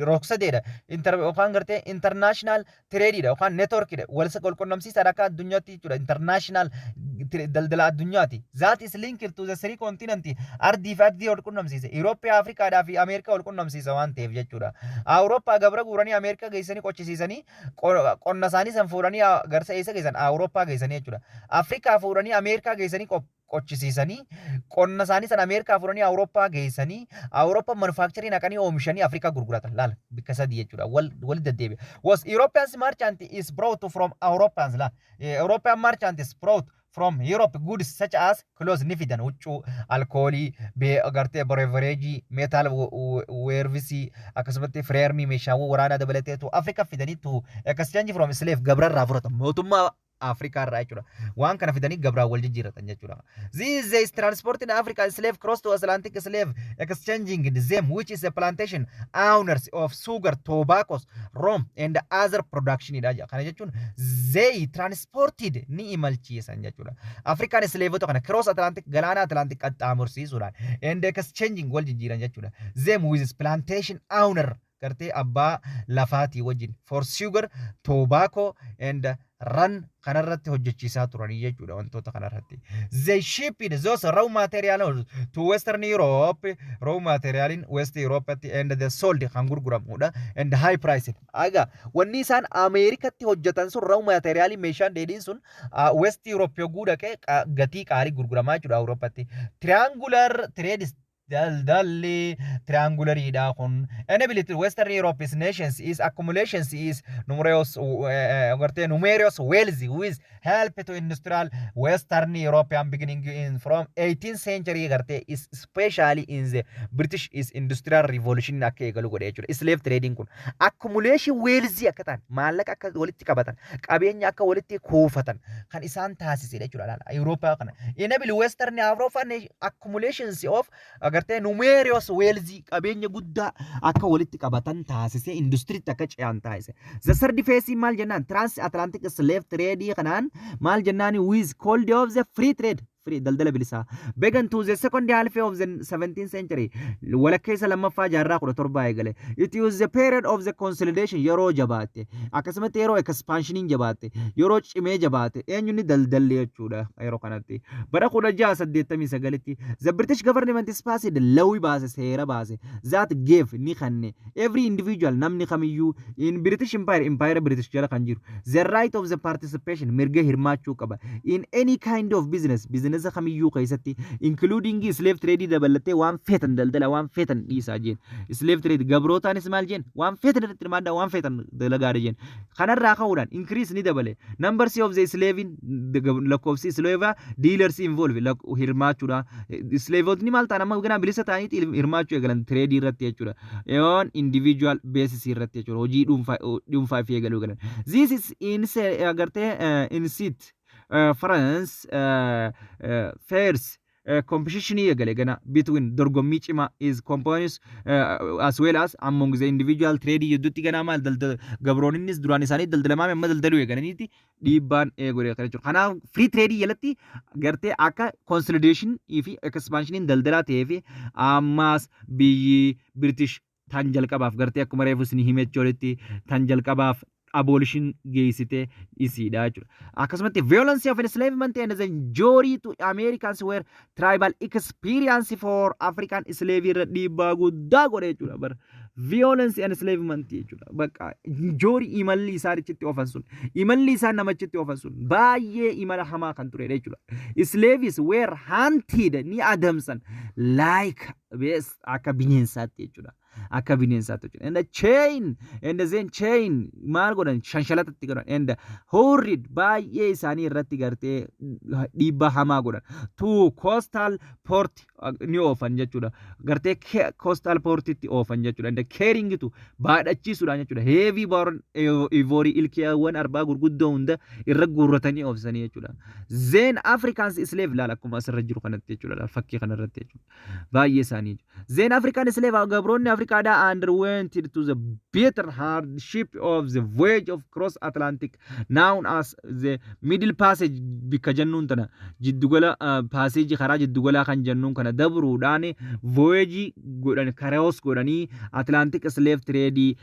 [SPEAKER 2] Rogsadeedha. Yookaan gartee international trade dha yookaan network dha. Wal qunnamsiisaadha akka addunyaatti jechuudha. International daldala addunyaati. That is linked to the three continent, ardii fi ardii wal qunnamsiisa. Eurooppaa, Afrikaadhaa fi Ameerikaa wal qunnamsiisa waan ta'eef jechuudha. Awurooppaa gabra guuranii Ameerikaa geessanii qochisiisanii, qonna isaanii san fuudhanii garsa eessa geessan? Awurooppaa geessanii jechuudha. Afrikaa fuudhanii Ameerikaa geessanii qochisiisanii, qonna isaanii san Ameerikaa fuudhanii Awurooppaa geessanii, Awurooppaa manufacturii naqanii oomishanii Afrikaa gurguratan. Laala, bikka sadii jechuudha. Wal deddeebi'a. Was Europeans merchant is brought from Europeans la. European merchant is brought from Europe goods such as clothes ni fidan, huccuu, alkoolii, gartee beverage, metal waresii, akkasumatti firearmii, meeshaawwan waraanaa dabalateetu Afrikaa fidanii to exchange from slave, gabrarraa fudhatan mootummaa Afrikaa irraa jechuudha. Waan kana fidanii gabraan wal jijjiiratan jechuudha. This is transporting African slave cross to Atlantic slave exchanging them which is a plantation owners of sugar, tobacco, rum and other production dha. Kana jechuun they transported ni imalchiisan jechuudha. African slaveota kana cross Atlantic, galaana Atlantic qaxxaamursiisuudhaan, and exchanging wal jijjiiran jechuudha. Them with plantation owner, gartee abbaa lafaatii wajjin, for sugar, tobacco and rum kanarratti hojjechiisaa turanii jechuudha wantoota kanarratti. They shipped those raw material to Western Europe, raw materialin West Europe and the sold kan gurguramudha and high price. Aga wanni isaan Ameerikatti hojjetan sun, raw materialin, meeshaan dheedhiin sun West Europe yogguu dhaqee gatii qaalii gurguramaa jechuudha Awurooppatti. Triangular trade, daldalli triangulariidha kun, enable Western Europe's nations is accumulations is numerous gartee numerous wealth with help to industrial Western European beginning in from 18th century, gartee is especially in the British is industrial revolution akka eegalu godhe jechuudha. Slave trading kun accumulation wealth akka ta'an, maallaqa akka walitti qabatan, qabeenya akka walitti kuufatan kan isaan taasisedha jechuudha. Laala, Eurooppaa kana enable Western European accumulations of gartee
[SPEAKER 1] Gartee numerous wealth, qabeenya guddaa akka walitti qabatan taasise, industiriitti akka ce'an taasise. The third phase maal jennaan, trans Atlantic slave trade kanaan maal jennaan, with called of the free trade, free daldala bilisaa, began to the second half of the 17th century, walakkeessa lammaffaa jaarraa 17 eegale. It was the period of the consolidation, yeroo jabaatte, akkasumatti yeroo expansioniin jabaatte, yeroo cimee jabaate eenyunni daldalli jechuudha. Yeroo kanatti bara 1689tti the British government is passed law, baase, seera baase, that gave, ni kanne, every individual, namni kamiyyuu, in British Empire, Empire British jala kan jiru, the right of the participation, mirga hirmaachuu qaba, in any kind of business, business kamiyyuu keessatti, including slave trade dabalatee, waan feetan daldala, waan feetan dhiisaa jeen. Slave trade, gabrootaanis maal jeen, waan feetan irratti hirmaadhaa, waan feetan dalagaadha jeen. Kanarraa ka'uudhaan increase, ni dabale, numbers of the slave, lakkoofsi slave dealers involve, hirmaachuudha. Slaveotni maal ta'an, amma ganaa bilisa ta'aniiti hirmaachuu eegalan trade irratti jechuudha, yoon individual basis irratti jechuudha, hojii dhuunfaa dhuunfaa fi eegaluu eegalan. This is in agartee incite France fierce competition eegale gana between, dorgommii cimaa, is companies as well as among the individual trade jidduutti. Ganaa maal daldala gabrooninnis duraan isaanii daldalamaa amma daldaluu eegalaniiti dhiibbaan eegale kana jechuudha. Kanaaf free trade jalatti gartee akka consolidation fi expansioniin daldalaa ta'ee fi ammaas biyyi British tan jalqabaaf gartee akkuma reefu isin himechuu olitti tan jalqabaaf abolition geessite isiidha jechuudha. Akkasumatti violence of enslavement and the injury to Americans were tribal experience for African slave irra dhiibbaa guddaa godhe jechuudha bara. Violence and enslavement jechuudha. Bakka injury imalli isaan achitti oofan sun, imalli isaan namachitti oofan sun baay'ee imala hamaa kan turedha jechuudha. Slaves were hunted, ni adamsan, like beast, akka bineensaatti jechuudha. Akka bineensaatti jechuudha. And the chain and then chain maal godhan, shanshalatatti godhan, and hurried, baay'ee isaanii irratti gartee dhiibbaa hamaa godhan, to coastal port ni oofan jechuudha. Gartee coastal portitti oofan jechuudha. And carrying to, baadhachiisuudhaan jechuudha. Heavy burden ivory, ilkeewwan arbaa gurguddoo hunda irra guurratanii oofsanii jechuudha. Then Africans slave laala akkuma asirra jiru kanatti jechuudha. Fakkii kanarratti jechuudha. Baay'ee isaanii. Then African slave, gabroonni Afrikaadhaa, underwent to the bitter hardship of the voyage of cross Atlantic known as the Middle Passage, bikka jennuun tana jiddugala passage, karaa jiddugalaa kan jennuun kana dabruudhaan voyage godhan, cross godhanii Atlantic slave trade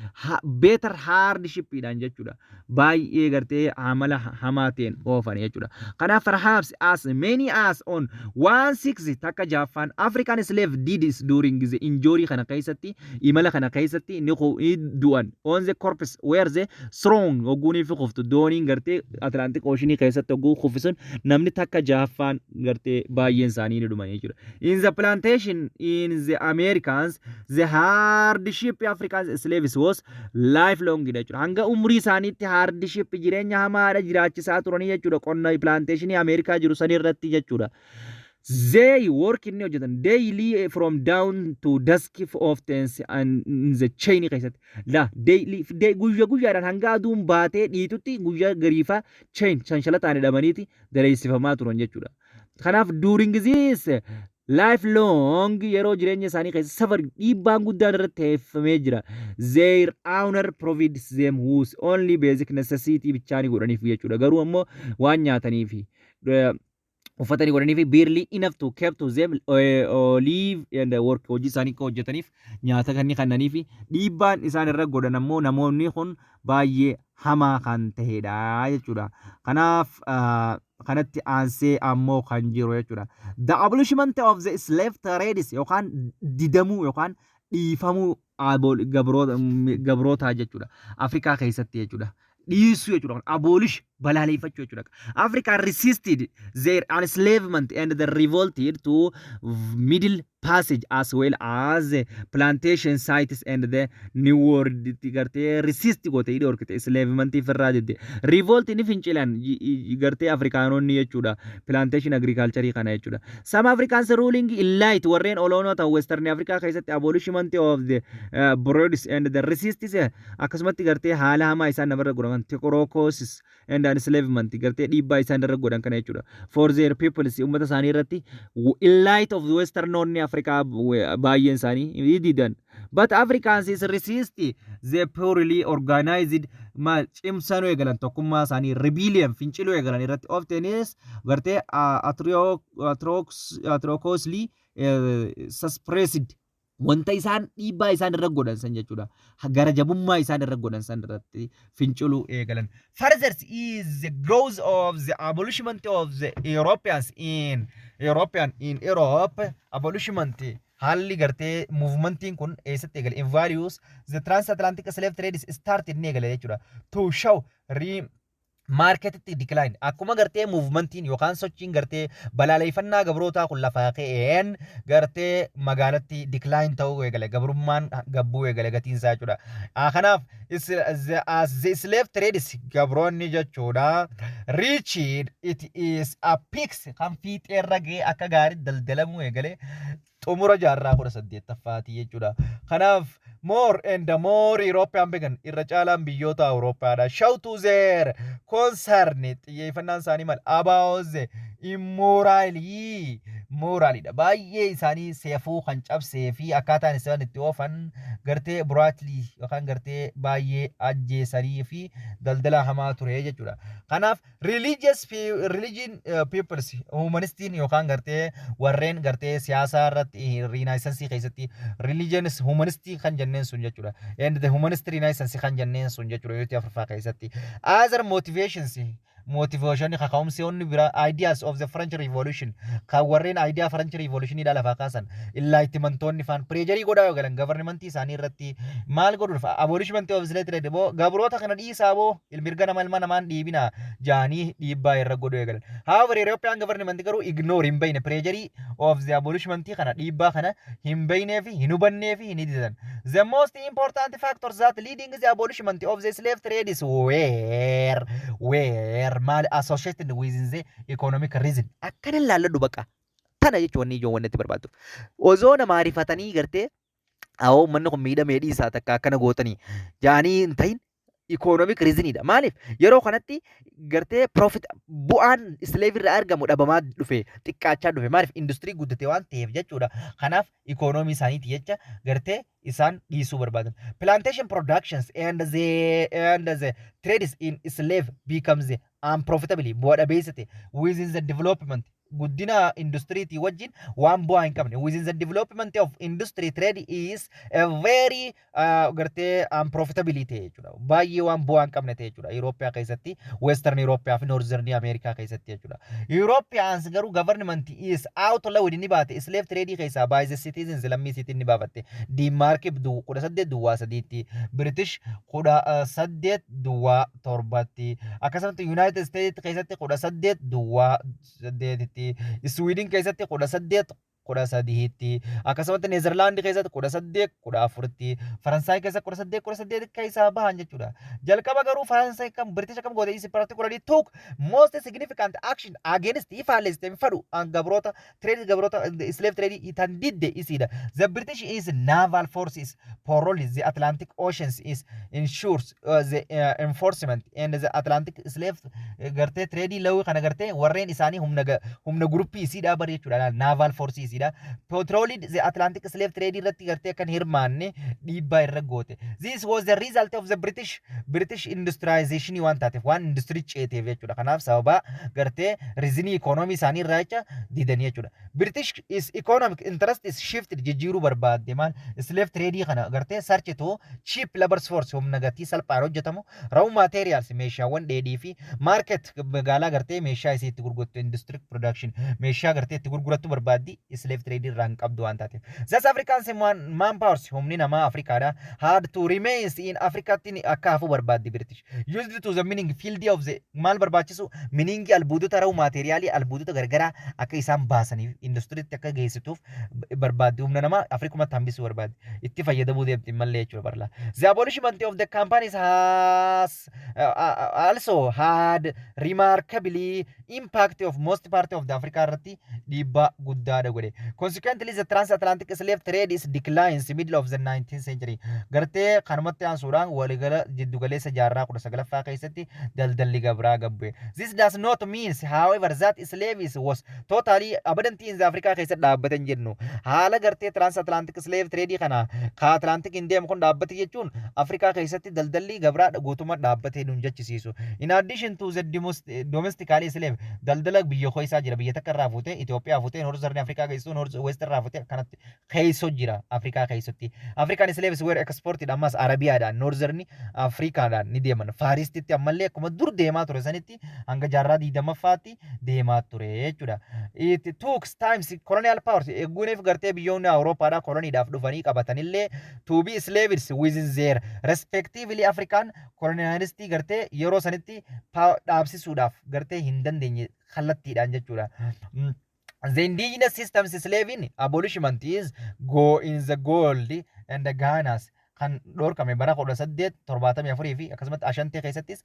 [SPEAKER 1] bitter hardshipidhaan jechuudha. Baay'ee gartee amala hamaa ta'een oofan jechuudha. Kanaaf perhaps as many as on one six, takka jaaffaan, African slave did is during the injury kana keessatti, imala kana keessatti ni du'an, on the corpse where the strong ogguunii fi kuftu dooniin gartee Atlantic Ocean keessatti ogguu kuffisun namni takka jaaffaan gartee baay'een isaanii ni dhuman jechuudha. In the plantation in the Americans, the hardship African slaves was lifelong jechuudha. Hanga umrii isaaniitti hardship, jireenya hamaadha jiraachisaa turanii jechuudha, qonna plantationii Ameerikaa jiru san irratti jechuudha. They work, inni hojjetan, daily from dawn to dusk often and in the chain keessatti la daily guyyaa guyyaadhaan hanga aduun baatee dhiitutti guyyaa gariifaa chain shanshalataan hidhamaniiti daleessifamaa turan jechuudha. Kanaaf during this lifelong, yeroo jireenya isaanii keessa, safar dhiibbaan guddaan irratti teeffamee jira. Their owner provides them with only basic necessity bichaanii godhaniif jechuudha. Garuu ammoo waan nyaataniifi uffatanii godhanii fi barely enough to keep to them live and work, hojii isaanii akka hojjetaniif nyaata kan kannanii fi dhiibbaan isaan irra godhan ammoo namoonni kun baay'ee hamaa kan ta'edha jechuudha. Kanaaf kanatti aansee ammoo kan jiru jechuudha. The abolishment of the slave trades yookaan didamuu yookaan dhiifamuu gabrootaa jechuudha. Afrikaa keessatti jechuudha. Dhiisuu jechuudha. Abolish, balaaleffachuu jechuudha. Africa resisted their enslavement and the revolted to Middle Passage as well as plantation sites and the New World gartee resist goote, hidhi horkite, enslavement irraa didde. Revolt, ni fincilan gartee Afrikaanonni jechuudha. Plantation agriculture kana jechuudha. Some Africans ruling elite, warreen olaanoo ta'an Western Africa keessatti, abolishment of the broads and the resist, akkasumatti gartee haala hamaa isaan namarra godhaman Tikrokosis and
[SPEAKER 2] enslavement gartee dhiibbaa isaan irra godhan kana jechuudha. For their peoples, uummata isaanii irratti, in light of the Westernoonni Afrikaa baay'een isaanii didan. But Africans is resist the poorly organized maal cimsanuu eegalan, tokkummaa isaanii rebellion finciluu eegalan irratti oftenis gartee atrociously suppressed wanta isaan dhiibbaa isaan irra godhan san jechuudha. Gara jabummaa isaan irra godhan san irratti finciluu eegalan.
[SPEAKER 1] Further is the growth of the abolishment of the European in Europe abolishment. Haalli gartee movementiin kun eessatti eegale? In values the transatlantic slave trade is started, ni eegale jechuudha. To show re marketitti decline akkuma gartee movementiin yookaan sochiin gartee balaaleffannaa gabrootaa kun lafaa ka'een gartee magaalatti decline ta'uu eegale, gabrummaan gabbuu eegale gatiin isaa jechuudha. Kanaaf as the slave trade gabroonni jechuudha reached it is a peaks kan fiixeerra ga'ee akka gaarii daldalamuu eegale xumura jaarraa 18ffaati jechuudha. Kanaaf more and more European began irra caalaan biyyoota Awurooppaadha. Show to their concern, xiyyeeffannaan isaanii maal about the immorality, moralidha. Baay'ee isaanii seefuu kan cabsee fi akkaataan isaan itti oofan gartee brutality yookaan gartee baay'ee ajjeesanii fi daldala hamaa ture jechuudha. Kanaaf religious religion peoples humanistiin yookaan gartee warreen gartee siyaasaa irratti renaissance keessatti religions humanistii kan jenneen sun jechuudha. And the humanist renaissance kan jenneen sun jechuudha yoo afurfaa keessatti. Other motivations, motivation, kaka'umsiyoonni biraa, ideas of the French Revolution kan warreen idea French Revolution dha lafaa kaasan enlightenmentoonni faan pressurii godhaa yoo galan governmentii isaanii irratti maal godhuuf abolishment of slave trade boo gabroota kana dhiisaa boo mirga nama ilma namaan dhiibina jaanii dhiibbaa irra godhuu eegalan. However, European government garuu ignore hin bayne pressurii of the abolishment kana, dhiibbaa kana hin baynee fi hin hubannee fi hin didan. The most important factors that leading the abolishment of the slave trade is were maal associated with the economic reason.
[SPEAKER 2] Akkana laalladhu baqa. Tana jechuun wanni ijoon wanni itti barbaaddu. Osoo nama ariifatanii gartee awoo uummanni kun miidhamee dhiisaa takka akkana gootanii jaanii hin ta'in economic reasonidha. Maaliif yeroo kanatti gartee profit bu'aan slave irraa argamu dhabamaa dhufe, xiqqaachaa dhufe. Maaliif industirii guddate waan ta'eef jechuudha. Kanaaf economy isaaniiti jecha gartee isaan dhiisuu barbaadan. Plantation productions and the trades in slave becomes unprofitable, bu'a dhabeessa ta'e within the development guddina industiriitii wajjin waan bu'aa hin qabne. Within the development of industry, trade is a very gartee unprofitability ta'e jechuudha, baay'ee waan bu'aa hin qabne ta'e jechuudha Eurooppiyaa keessatti, Western Eurooppiyaa fi Northern America keessatti jechuudha. Europeans garuu government is outlawed ni baate slave trade keessaa by the citizens, lammii isiitiin ni baafatte. Denmark 1803tti, British 1807tti, akkasumatti United States keessatti 1808tti, Sweden keessatti 1813tti, akkasumatti Neezerlaandi keessatti 1814tti, Faransaay keessatti 1818 keessaa bahan jechuudha. Jalqaba garuu Faransaay kan British akkam goote? Is particularly took most significant action against ifaalleessite hin fadhu gabroota trade gabroota slave trade tan didde isiidha. The British is naval forces patrol the Atlantic Oceans is ensures the enforcement and the Atlantic slave gartee trade lawii kana gartee warreen isaanii humna groupii isiidha bari jechuudha, naval force isiidha. Patrolling the Atlantic slave trade irratti gartee kan hirmaanne dhiibbaa irra goote. This was the result of the British industrialization waan taateef, waan industirii ceeteef jechuudha. Kanaaf sababa gartee reasonii economy isaanii irraa jecha didanii jechuudha. British is economic interest is shifted, jijjiiruu barbaadde maal slave trade kana gartee search to cheap labor force, humna gatii salphaan hojjetamu, raw materials, meeshaawwan dheedhii fi market magaalaa gartee meeshaa isii itti gurgurattu, industry production meeshaa gartee itti gurgurattu barbaaddi slave trade irraa hin qabdu waan taateef. Thus Africans manpowers, humni namaa Afrikaadha, had to remains in Afrikaatti akka hafu barbaaddi British. Used to the mining field of the maal barbaachisu mining albuudota, raw materialii albuudota gargaraa akka isaan baasaniif industiriitti akka geessituuf barbaaddi, humna namaa Afrikumatti hambisuu barbaaddi, itti fayyadamuu deemti mallee jechuudha barla. The abolishment of the companies has also had remarkably impact of most part of the Africa irratti dhiibbaa guddaadha godhe.
[SPEAKER 1] Jalqabe. Consequently, the transatlantic slave trade is declines middle of the 19th century. Gartee kanumatti aansuudhaan waligala jiddugaleessa jaarraa 19ffaa keessatti daldalli gabraa gabbe. This does not mean, however, that slaves was totally abandoned in the Africa keessatti dhaabbatan jennu. Haala gartee transatlantic slave trade kana ka Atlantic hin deemu kun dhaabbate jechuun Afrikaa keessatti daldalli gabraa guutummaa dhaabbatee nun jechisiisu. In addition to the domestically slave, daldala biyya keessaa jira. Biyya takka irraa fuutee Itoophiyaa fuutee Northern Afrikaa keessu, North West irraa fuutee akkanatti keessoo jira Afrikaa keessatti. African slaves were exported ammas Arabiyaadhaan, Northern Afrikaadhaan ni deeman. Far Eastitti ammallee akkuma dur deemaa ture sanitti hanga jaarraa 20ffaatti deemaa ture jechuudha. It took times colonial powers eegguuneef gartee biyyoonni Awurooppaadhaa koloniidhaaf dhufanii qabatanillee to be slaves within their respectively African colonialistii gartee yeroo sanitti dhaabsisuudhaaf gartee hin dandeenye kallattiidhaan jechuudha. The indigenous systems slaving abolishment is go in the gold and the Ghana's kan dhorkame bara 1874 fi akkasumatti Ashantee keessattis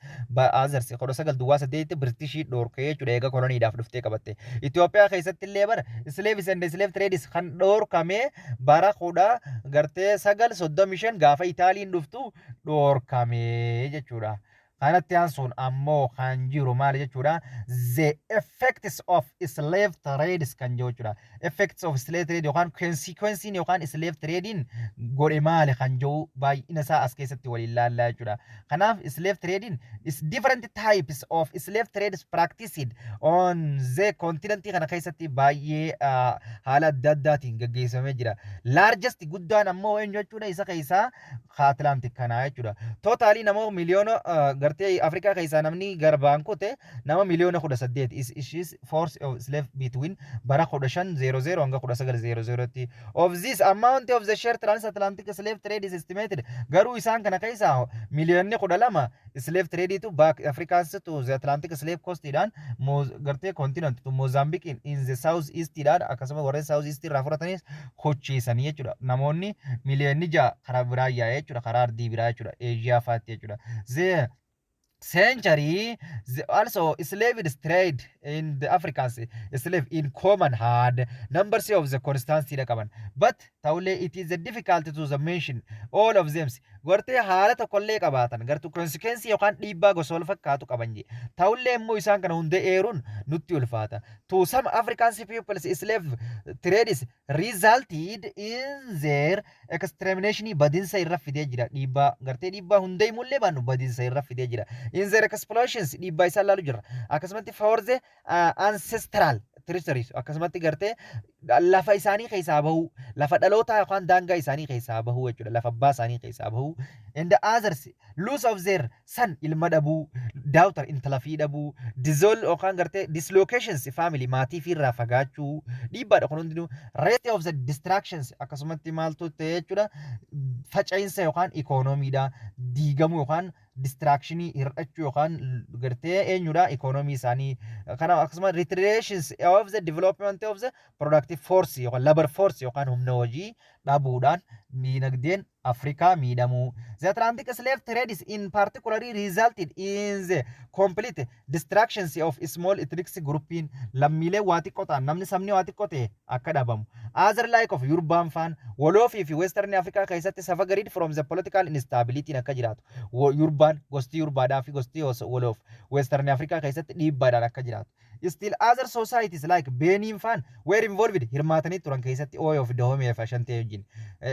[SPEAKER 1] Azers 1908tti Biritishii dhorkee jechuudha eega koloniidhaaf dhuftee qabatte. Itoophiyaa keessatti illee bara slaves and slave trades kan dhorkame bara kudha gartee 935 gaafa Itaaliin dhuftu dhorkame jechuudha. Kanatti aansuun ammoo kan jiru maali jechuudha? The effects of slave trades kan jiru jechuudha. Effects of slave trade yookaan consequence yookaan slave trading godhe maali kan jiru baay'ina isaa as keessatti waliin laallaa jechuudha. Kanaaf slave trading is different types of slave trades practiced on the continent kana keessatti baay'ee haala adda addaatiin gaggeeffamee jira. Largest guddaan ammoo eenyu jechuudha? Isa keessaa Atlantic kanaa jechuudha. Totally nama miliyoona gartee Afrikaa keessaa namni garbaan kute nama miliyoona 18 is issues force of slave between bara 1500 hanga 1900tti. Of this amount of the share transatlantic slave trade is estimated. Garuu isaan kana keessaa miliyoonni 12 slave tradeetu back Africans to the Atlantic slave coastidhaan gartee continent to Mozambique in the south eastidhaan akkasuma warreen south east irraa fudhatanis kochiisanii jechuudha. Namoonni miliyoonni 6 karaa biraa yaa'ee jechuudha, karaa ardii biraa jechuudha, Eeshiyaa fa'aatti jechuudha. The century the also slave trade in the Africans slave in common had numbers of the constancy qaban, but ta'ullee it is difficult to the mention all of them. Gartee haala tokkollee qabaatan gartuu consequence yookaan dhiibbaa gosa wal fakkaatu qaban je ta'ullee immoo isaan kana hunda eeruun nutti ulfaata. To some African peoples, slave trade resulted in their extermination, badinsa irra fidee jira. Dhiibbaa gartee dhiibbaa hunda himullee baannu badinsa irra fidee jira. In their explosions dhiibbaa isaan laalu jira. Akkasumatti for the ancestral territories, akkasumatti gartee lafa isaanii keessaa bahuu, lafa dhalootaa yookaan daangaa isaanii keessaa bahuu jechuudha, lafa abbaa isaanii keessaa bahuu, and the others loss of their son, ilma dhabuu, daughter, intala fi dhabuu, dissolve yookaan gartee dislocations family, maatii fi irraa fagaachuu dhiibbaadha kun hundinuu. Rate of the distractions, akkasumatti maaltu ta'e jechuudha? Faca'insa yookaan ikoonomiidha diigamuu yookaan distractionii hir'achuu yookaan gartee eenyudha ikoonomii isaanii kana. Akkasuma retardations of the development of the productive force yookaan labor force yookaan humna hojii dhabuudhaan diinagdeen Afrikaa miidhamuu. The Atlantic slave trade is in particularly resulted in the complete destructions of small ethnic grouping, lammiilee waa xiqqoo ta'an, namni sabni waa xiqqoo ta'e akka dhabamu. Other like of Urban fan, Wolofii fi Western Africa keessatti suffered from the political instability akka jiraatu. Urban gosti Urbaadhaa fi gosti Wolof Western Africa keessatti dhiibbaadhaan akka jiraatu. Still other societies like Benin fan were involved, hirmaatanii turan keessatti Oyo fi Dahomey fi Ashantee wajjin.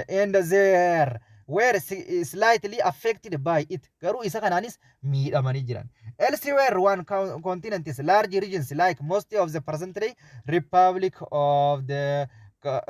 [SPEAKER 1] And there were slightly affected by it. Garuu isa kanaanis miidhamanii jiran. Elsewhere one continent is large regions like most of the present day Republic of the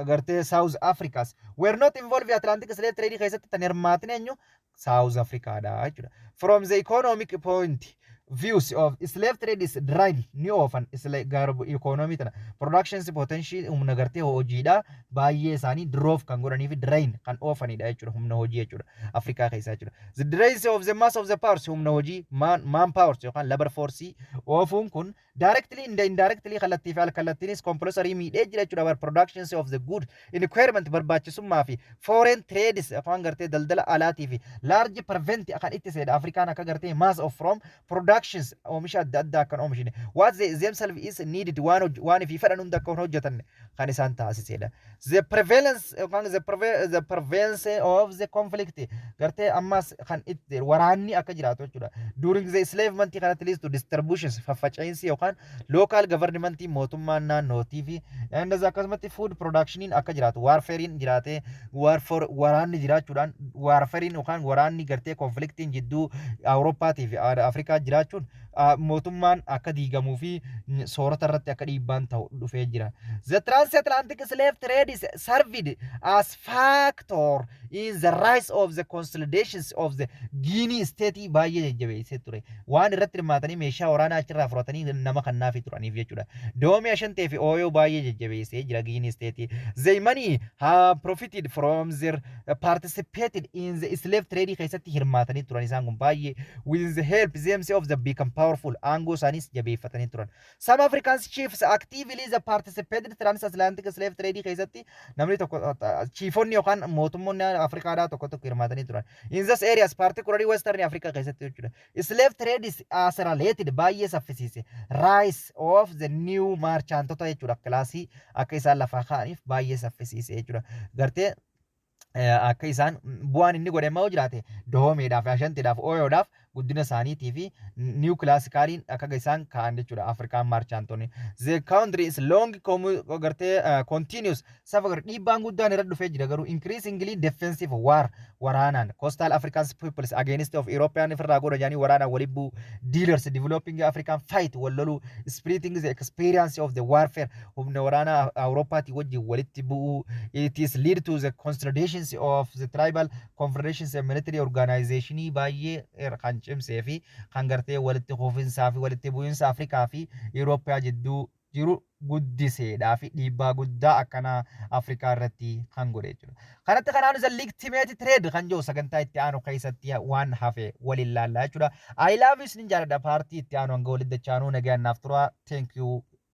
[SPEAKER 1] gartee South Africas were not involved in Atlantic slave trade keessatti tan hirmaatin eenyu? South Africaadha jechuudha. From the economic point views of slave trade is drain ni oofan garbu economy tana productions potential, humna gartee hojiidha baay'ee isaanii drove kan godhanii fi drain kan oofanidha jechuudha, humna hojii jechuudha Afrikaa keessaa jechuudha. The drains of the mass of the powers, humna hojii man powers yookaan labor force oofuun kun directly and indirectly, kallattii fi al kallattiinis compulsory miidhee jira jechuudha. Bar productions of the good requirement, barbaachisummaa fi foreign trades yookaan gartee daldala alaatii fi large prevent kan ittisedha Afrikaan akka gartee mass of from production Productions, oomisha adda addaa akkan oomishine, what they themselves is needed, waan ifii fedhan hunda akka hin hojjetanne kan isaan taasisedha. The prevalence yookaan the prevalence of the conflict, gartee ammas kan itti waraanni akka jiraatu jechuudha. During the enslavement kanatti leads to distributions, faffaca'iinsi yookaan local government, mootummaan naannootii fi and akkasumatti food productioniin akka jiraatu, warfareiin jiraatee, warfare, waraanni jiraachuudhaan, warfareiin yookaan waraanni gartee conflictiin jidduu Awurooppaatii fi Afrikaa jiraachuun mootummaan akka diigamuu fi soorata irratti akka dhiibbaan ta'u dhufee jira. The transatlantic slave trade is served as factor in the rise of the consolidations of the Guinea state baay'ee jajjabeessee ture. Waan irratti hirmaatanii meeshaa waraanaa achirraa fudhatanii nama kannaafii turaniif jechuudha. Doomii Ashantee fi Ooyoo baay'ee jajjabeessee jira Guinea state. They many have profited from their participated in the slave trade keessatti hirmaatanii turan isaan kun baay'ee, with the help them of the become powerful, aangoo isaaniis jabeeffatanii turan. Some African chiefs actively the participated transatlantic slave trade keessatti namni tokko, chiefonni yookaan mootummoonni Afrikaadhaa tokko tokko hirmaatanii turan. In this areas, particularly Western Africa keessatti jechuudha. Slave trade is accelerated, baay'ee saffisiise. Rise of the new merchantota jechuudha. Classii akka isaan lafaa ka'aniif baay'ee saffisiise jechuudha. Gartee akka isaan bu'aan inni godhe immoo jiraate Doomeedhaaf, Ashantiidhaaf, Ooyoodhaaf guddina isaaniitii fi new classicaliin akka isaan ka'an jechuudha Afrikaan merchantonni. The country is long gartee continuous saba dhiibbaan guddaan irra dhufee jira, garuu increasingly defensive war, waraanaan coastal African peoples against of European ifirraa godha jedhanii waraanaan waliin bu'u, dealers developing African fight, wal loluu, spreading the experience of the warfare, humna waraanaa Awurooppaatii wajjin walitti bu'uu. It is lead to the consolidations of the tribal confederations and military organization baay'ee kan cimsee fi kan gartee walitti kuufinsaa fi walitti bu'iinsa Afrikaa fi Eurooppaa jidduu jiru guddiseedhaa fi dhiibbaa guddaa akkanaa Afrikaa irratti kan godhe jechuudha. Kanatti kanaan isa legitimate trade kan jiru sagantaa itti aanu keessatti waan hafe waliin laallaa jechuudha. I love you, isin jaalladha. Partii itti aanu hanga walitti dachaanuu nagaan naaf tura. Thank you.